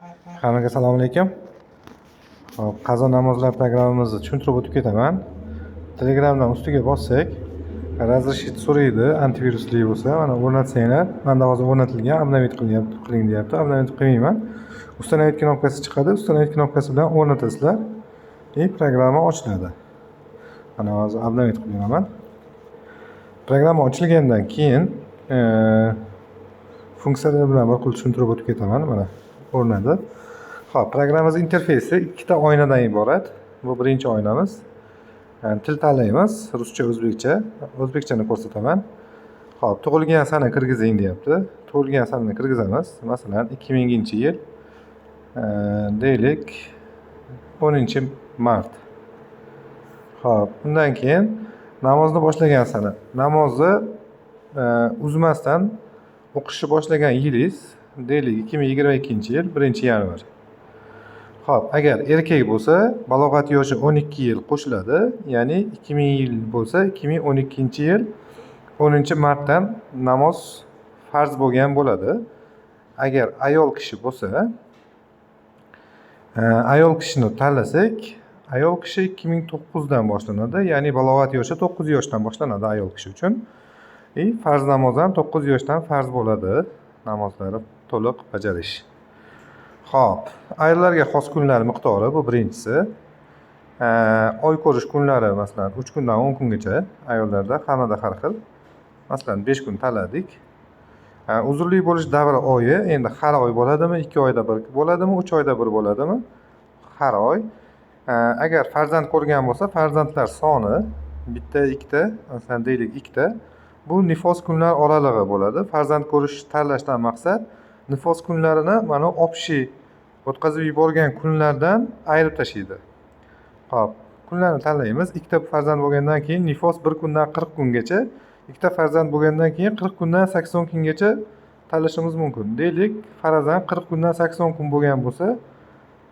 Hammaga assalomu alaykum. Hop, qazo namozlar programmamizni tushuntirib o'tib ketaman. Telegramdan ustiga bossak, разрешить so'raydi, antivirusli bo'lsa, mana o'rnatsanglar, manda hozir o'rnatilgan, обновить qilyapti, qiling deyapti. Обновить qilmayman. Установить knopkasi chiqadi, установить knopkasi bilan o'rnatasizlar. И programma ochiladi. Mana hozir обновить qilib beraman. Programma ochilgandan keyin funksiyalar bilan bir xil tushuntirib o'tib ketaman. Mana o'rnadi. Xo'p, programmamiz interfeysi ikkita oynadan iborat. Bu birinchi oynamiz. Yani til tanlaymiz, ruscha, o'zbekcha. O'zbekchani ko'rsataman. Xo'p, tug'ilgan sana kirgizing deyapti. Tug'ilgan sanani kirgizamiz. Masalan, 2000-yil, deylik, 10-mart. Xo'p, undan keyin namozni boshlagan sana. Namozni uzmasdan o'qishni boshlagan yilingiz, deylik, 2022-yil 1-yanvar. Xo'p, agar erkak bo'lsa, balog'at yoshi 12 yil qo'shiladi, ya'ni 2000 yil bo'lsa, 2012-yil 10-martdan namoz farz bo'lgan bo'ladi. Agar ayol kishi bo'lsa, ayol kishini tanlasak, ayol kishi 2009 dan boshlanadi, ya'ni balog'at yoshi 9 yoshdan boshlanadi ayol kishi uchun. И farz namoz ham 9 yoshdan farz bo'ladi, namozlari to'liq bajarish. Xo'p, ayollarga xos kunlar miqdori, bu birinchisi. Oy ko'rish kunlari, masalan, 3 kundan 10 kungacha ayollarda, hammada har xil. Masalan, 5 kun tanladik. Uzrli bo'lish davri oyi, endi har oy bo'ladimi, 2 oyda bir bo'ladimi, 3 oyda bir bo'ladimi? Har oy. Agar farzand ko'rgan bo'lsa, farzandlar soni bitta, ikkita, masalan, deylik, ikkita. Bu nifos kunlar oralig'i bo'ladi. Farzand ko'rish tanlashdan maqsad nifos kunlarini mana общий o'tkazib yuborgan kunlardan ayirib tashlaydi. Xo'p, kunlarni tanlaymiz. Ikkita farzand bo'lgandan keyin nifos 1 kundan 40 kungacha, ikkita farzand bo'lgandan keyin 40 kundan 80 kungacha tanlashimiz mumkin. Deylik, farazan 40 kundan 80 kun bo'lgan bo'lsa,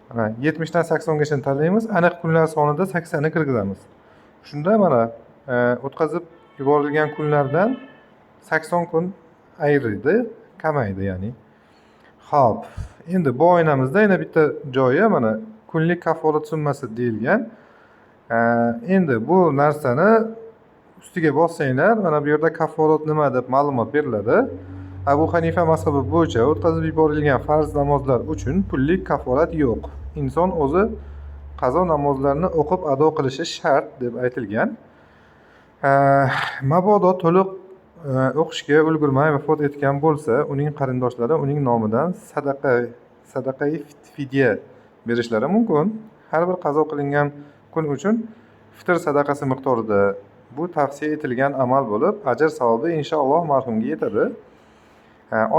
mana 70 dan 80 gacha tanlaymiz, aniq kunlar sonida 80 ni kirgizamiz. Shunda mana o'tkazib yuborilgan kunlardan 80 kun ayrildi, kamaydi ya'ni. Xo'p, endi bu oynamizda yana bitta joyi, mana kunlik kafolat summasi deyilgan. Endi bu narsani ustiga bossanglar, mana bu yerda kafolat nima deb ma'lumot beriladi. Abu Hanifa mazhabi bo'yicha o'tkazib yuborilgan farz namozlar uchun pullik kafolat yo'q. Inson o'zi qazo namozlarini o'qib ado qilishi shart deb aytilgan. Mabodo to'liq o'qishga ulgurmay vafot etgan bo'lsa, uning qarindoshlari uning nomidan sadaqa, sadaqai fidya berishlari mumkin. Har bir qazo qilingan kun uchun fitr sadaqasi miqdorida. Bu tavsiya etilgan amal bo'lib, ajr savobi inshaalloh marhumga yetadi.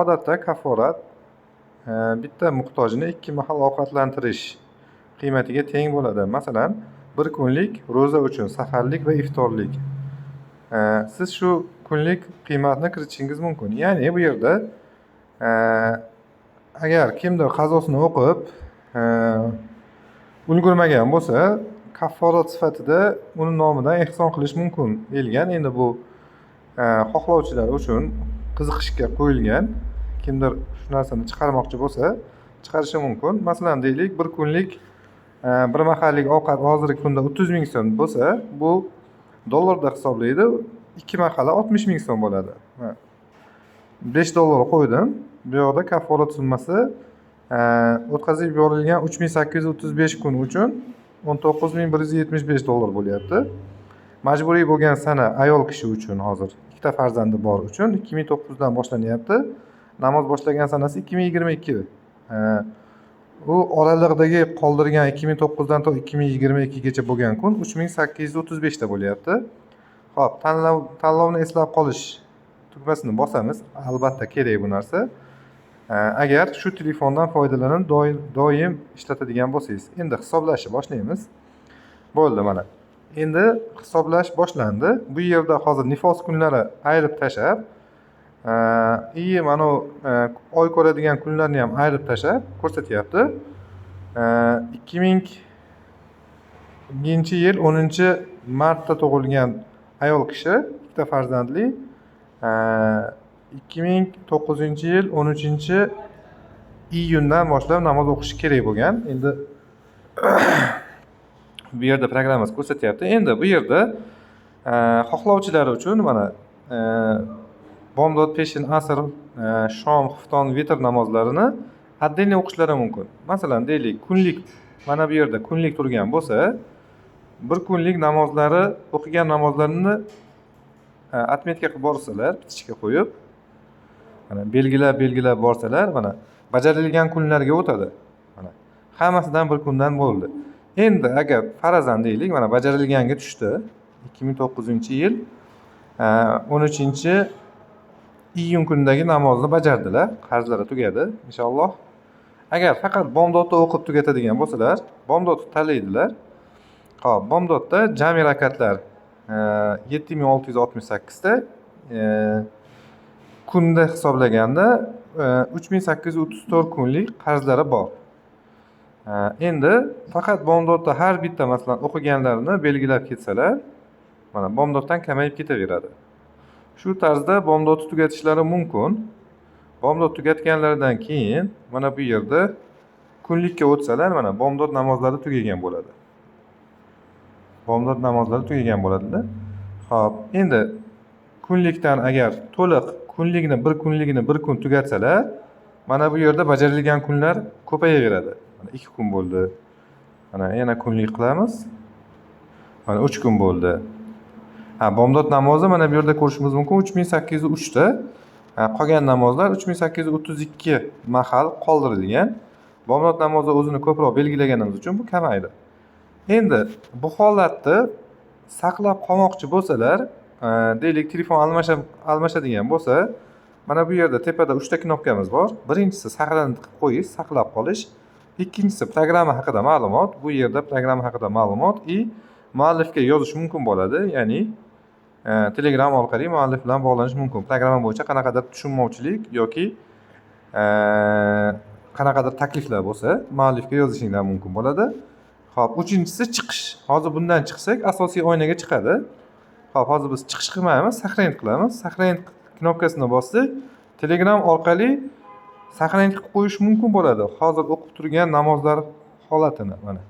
Odatda kaforat bitta muhtojni ikki mahal ovqatlantirish qiymatiga teng bo'ladi. Masalan, bir kunlik ro'za uchun saharlik va iftorlik. Siz shu kunlik qiymatni kiritishingiz mumkin. Ya'ni bu yerda agar kimdir qazosini o'qib ulgurmagan bo'lsa, kafforat sifatida uni nomidan ehson qilish mumkin deyilgan. Endi bu xohlovchilar uchun qiziqishga qo'yilgan. Kimdir shu narsani chiqarmoqchi bo'lsa, chiqarishi mumkin. Masalan, deylik, bir kunlik bir mahallik ovqat hozirgi kunda 30 ming so'm bo'lsa, bu dollarda hisoblaydi, ikki mahali 60 ming so'm bo'ladi. 5 dollar qo'ydim. Bu yoqda kafforat summasi o'tkazib yuborilgan 3835 kun uchun 19 175 dollar bo'lyapti. Majburiy bo'lgan sana ayol kishi uchun, hozir ikkita farzandi bor uchun 2009 dan boshlanyapti. Namoz boshlagan sanasi 2022. U oraliqdagi qoldirgan 2009 dan to 2022 gacha bo'lgan kun 3835 ta bo'lyapti. Xo'p, tanlovni eslab qolish tugmasini bosamiz. Albatta kerak bu narsa. Agar shu telefondan foydalanib doim ishlatadigan bo'lsangiz. Endi hisoblashni boshlaymiz. Bo'ldi mana. Endi hisoblash boshlandi. Bu yerda hozir nifos kunlari ayirib tashlab, и mana u oy ko'radigan kunlarni ham ayirib tashlab ko'rsatyapti. 2000-yil 10-martda tug'ilgan ayol kishi, ikkita farzandli, 2009-yil 13 Iyundan boshlab namoz o'qishi kerak bo'lgan. Endi bu yerda programmasi ko'rsatyapti. Endi bu yerda xohlovchilar uchun mana bomdod, peshin, asr, shom, xufton, vitr namozlarini отдельно o'qishlari mumkin. Masalan, deylik, kunlik, mana bu yerda kunlik turgan bo'lsa, bir kunlik namozlari, o'qigan namozlarini отметка qilib borsalar, птичка qo'yib, mana belgilab belgilab borsalar, mana bajarilgan kunlarga o'tadi. Mana hammasidan bir kundan bo'ldi. Endi agar farazan deylik, mana bajarilganga tushdi, 2009-yil 13-iyun kunidagi namozni bajardilar, qarzlari tugadi inshaalloh. Agar faqat bomdodda o'qib tugatadigan bo'lsalar, bomdodni tanlaydilar. Ho'p, bomdodda jami rakatlar 7668 ta, kunda hisoblaganda 3834 kunlik qarzlari bor. Endi faqat bomdodda har bitta, masalan, o'qiganlarini belgilab ketsalar, mana bomdoddan kamayib ketaveradi. Shu tarzda bomdodni tugatishlari mumkin. Bomdod tugatganlaridan keyin mana bu yerda kunlikka o'tsalar, mana bomdod namozlari tugagan bo'ladi, bomdod namozlari tugagan bo'ladida. Ho'p, endi kunlikdan agar to'liq kunlikni, bir kunligini bir kun tugatsalar, mana bu yerda bajarilgan kunlar ko'payaveradi. Mana 2 kun bo'ldi. Mana yana kunlik qilamiz, mana 3 kun bo'ldi. Ha, bomdod namozi mana bu yerda ko'rishimiz mumkin, 3803 ta, qolgan namozlar 3832 mahal qoldirilgan. Bomdod namozi o'zini ko'proq belgilaganimiz uchun bu kamaydi. Endi bu holatni saqlab qolmoqchi bo'lsalar, deylik, telefon almashadigan bo'lsa, mana bu yerda tepada uchta knopkamiz bor. Birinchisi сохранить qilib qo'yish, saqlab qolish. Ikkinchisi programma haqida ma'lumot. Bu yerda programma haqida ma'lumot и muallifga yozish mumkin bo'ladi, ya'ni Telegram orqali muallif bilan bog'lanish mumkin. Programma bo'yicha qanaqadir tushunmovchilik yoki qanaqadir takliflar bo'lsa, muallifga yozishinglar mumkin bo'ladi. Ho'p, uchinchisi chiqish. Hozir bundan chiqsak, asosiy oynaga chiqadi. Ho'p, hozir biz chiqish qilmaymiz, сохранить qilamiz. Сохранить knopkasini bossak, Telegram orqali сохранить qilib qo'yish mumkin bo'ladi hozir o'qib turgan namozlar holatini. Mana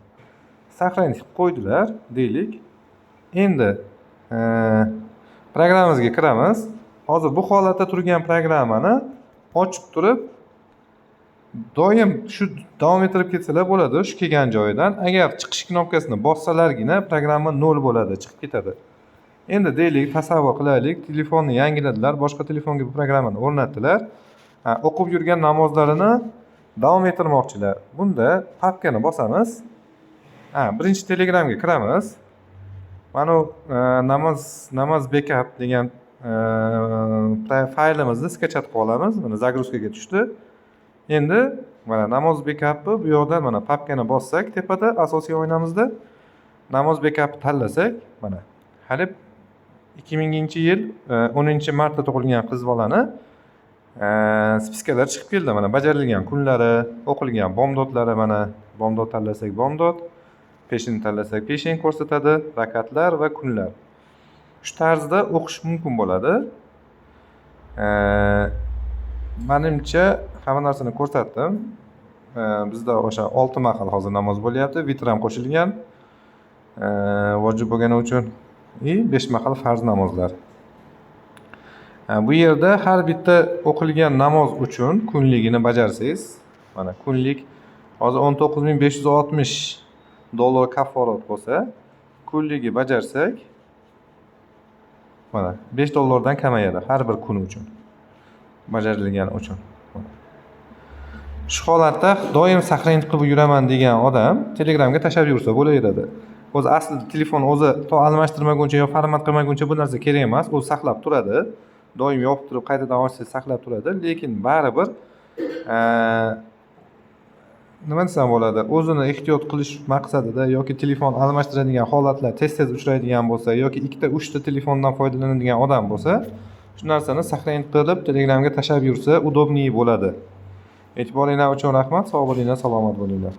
сохранить qilib qo'ydilar deylik. Endi programmamizga kiramiz. Hozir bu holatda turgan programmani ochib turib, doim shu davom ettirib ketsalar bo'ladi shu kelgan joyidan. Agar chiqish knopkasini bossalargina programma nol bo'ladi, chiqib ketadi. Endi deylik, tasavvur qilaylik, telefonni yangiladilar, boshqa telefonga bu programmani o'rnatdilar. Ha, o'qib yurgan namozlarini davom ettirmoqchilar. Bunda papkani bosamiz. Ha, birinchi Telegramga kiramiz. Mana u namoz backup degan faylimizni скачать qilib olamiz. Mana загрузка ga tushdi. Endi mana namoz backupni bu yoqdan, mana papkani bossak, tepada asosiy oynamizda namoz backupni tanlasak, mana hali 2000-yil 10-martda tug'ilgan qiz bolani списка lar chiqib keldi. Mana bajarilgan kunlari, o'qilgan bomdodlari. Mana bomdod tanlasak bomdod, peshin tanlasak peshin ko'rsatadi, rakatlar va kunlar. Shu tarzda o'qish mumkin bo'ladi. Manimcha, hamma narsani ko'rsatdim. Bizda o'sha olti mahal hozir namoz bo'lyapti, vitr ham qo'shilgan vojib bo'lgani uchun и besh mahal farz namozlar. Bu yerda har bitta o'qilgan namoz uchun kunligini bajarsangiz, mana kunlik hozir 19 560 dollar kafforat bo'lsa, kunligi bajarsak, mana 5 dollardan kamayadi har bir kun uchun, bajarilgani uchun. Shu holatda doim сохранить qilib yuraman degan odam Telegramga tashlab yursa bo'laveradi. O'zi aslida telefon o'zi to almashtirmaguncha yo format qilmaguncha bu narsa kerak emas, o'zi saqlab turadi. Doim yopib turib, qaytadan ochsangiz saqlab turadi, lekin baribir, nima desam bo'ladi, o'zini ehtiyot qilish maqsadida yoki telefon almashtiradigan holatlar tez tez uchraydigan bo'lsa yoki ikkita, uchta telefondan foydalanadigan odam bo'lsa, shu narsani сохранить qilib Telegramga tashlab yursa удобнее bo'ladi. E'tiboringlar uchun rahmat. Sog' bo'linglar, salomat bo'linglar.